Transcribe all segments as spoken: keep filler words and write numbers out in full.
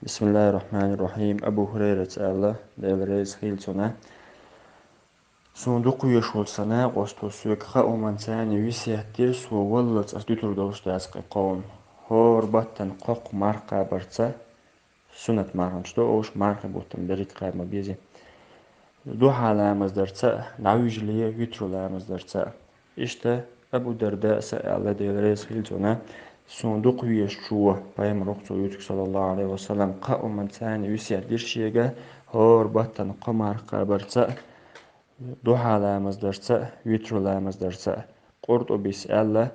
بسم الله الرحمن الرحيم. Абу Хурайрас аьлла, Дела реза хилва цунна: «Суна дукха везаш волча са накъосто соьга кхаъ хӀуманца весет дир, со валлалц ас дуьтур долуш дац кхин кхо хӀума. ХӀора баттана кхоккха марха кхабарца, суннат марханаш ду уьш, мархий бутт берриг кхаба ма безий. Духьа ламаз дарца а, дӀавижале витру ламаз дарца а». Иштта Абу Дарда а аьлла, Дела реза хилва цунна: «Суна дукха везачо, пайхамар ву-кх цо юьтуг, саллаллаху Ӏалайхи ва саллам, кхаъ хӀуманца весет дир шега, хӀора баттана кхо марха кхабарца а, духьа ламаз дарца а, витру ламаз дарца а». Къуртубис аьлла: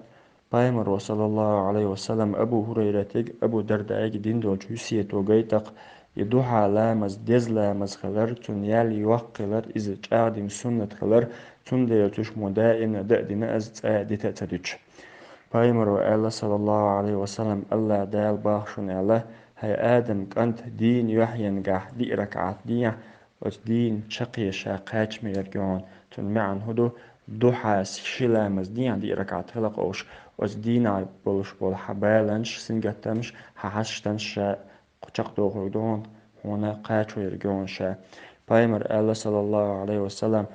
«Пайхамаро, саллаллаху Ӏалайхи ва саллам, Абу Хурайратига, Абу Дардаига дина долчу весето гайта-кх, и духьа ламаз деза ламаз хилар, цунна ял йоккха хилар, иза чӀагӀдина суннат хилар, цундела цуьш мо даимна даа дина, аз цӀа а дита а ца дуьтуш». Пайхамаро аьлла, саллаллаху Ӏалайхи ва саллам: «АллахӀ Дала боху шуна, — аьлла, — хӀай Адам кӀант, дийнан юьхьенгахь диъ ракаӀат дехьа, оцу дийнан чаккхе ша кхачаме ерг ю хьуна». Цуьнан маьӀна хӀун ду? Духьа ши ламаз дехьа диъ ракаӀат хила кхуьуш, оцу дийнахь болуш болу хьан баланаш, сингаттамаш, хьан хьаштанаш ша чекхдохург ду хьуна, хьуна кхачо ерг ю хьуна ша. Пайхамар аьлла, саллаллаху Ӏалайхи ва саллам: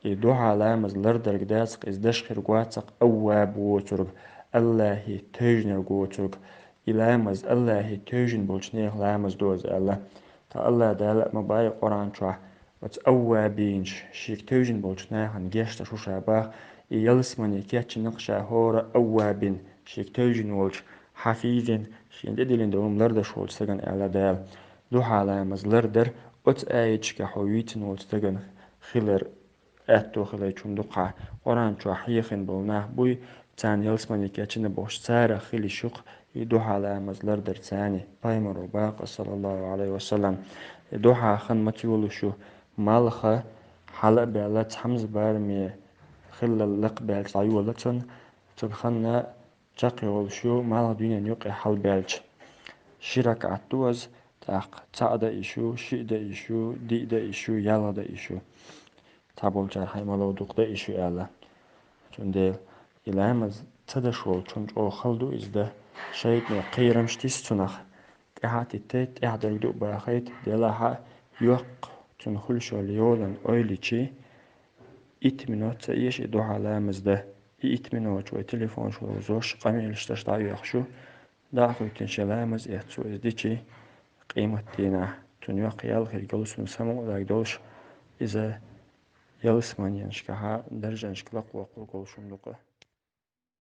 «И духьа ламаз лардарг дац-кх, иза даш хир вац-кх авваб воцург, АллахӀе тевжинарг воцург. И ламаз АллахӀе тевжина болчу нехан ламаз ду иза», — аьлла. Ткъа АллахӀ Дала а ма боху Къуръан чохь: «Оцу аввабинаш, шега тевжина болчу нахана гечдеш ву ша», — боху. И ялсамане кечйина-кх ша хӀора аввабин, шега тевжина волчу, хьафизин, шена тӀедиллина долу хӀума лардеш волчу стагана, аьлла Дала. Духьа ламаз лардар оцу аяташкахь хьо вийцина волчу стагана хилар аьтто хилайчун дукха. Къуръан чохь хьехина болу нах буй, царна ялсамане кечйина бохуш, царах хила йиш ю-кх и духьа ламаз лардар царна. Пайхамаро боху, саллаллаху Ӏалайхи ва саллам: «И духьа хан маца йолуш ю? Малха хьала а баьлла, цхьамза бараме хиллал лакха баьлча дӀайола цунна, цунна хан чекхйолуш ю, малха дуьненан юккъе хьалабаьлча. Ши ракаӀат ду иза, тӀаккха цхьаъ дан йиш ю, шиъ дан йиш ю, диъ дан йиш ю, ялх дан йиш ю». Цхьаболчара хьайн малав дукха дан йиш ю аьлла. Цундела и ламаз ца даш волчун чӀогӀа хала ду иза дан. ШайтӀане кхерамаш тиса цунах. ТӀаьхьа а титтайта, тӀаьхьа дерг ду а бахийта, делахь а йоккха цунна хуьлуш йолу йолана ойла йича, итт минот ца эша и духьа ламаз дан. И итт минот вай телефонаш ловзош, къамелаш деш дӀахьоьхуш ю. ДӀа а хӀоьттина шен ламаз эцна цо иза дича, къематдийнахь цунна йоккха ял хир йолу, цунна самукъадарг долуш, иза ялсаманенашкахьа даржанашка лакхавоккхург волуш хӀума ду-кх.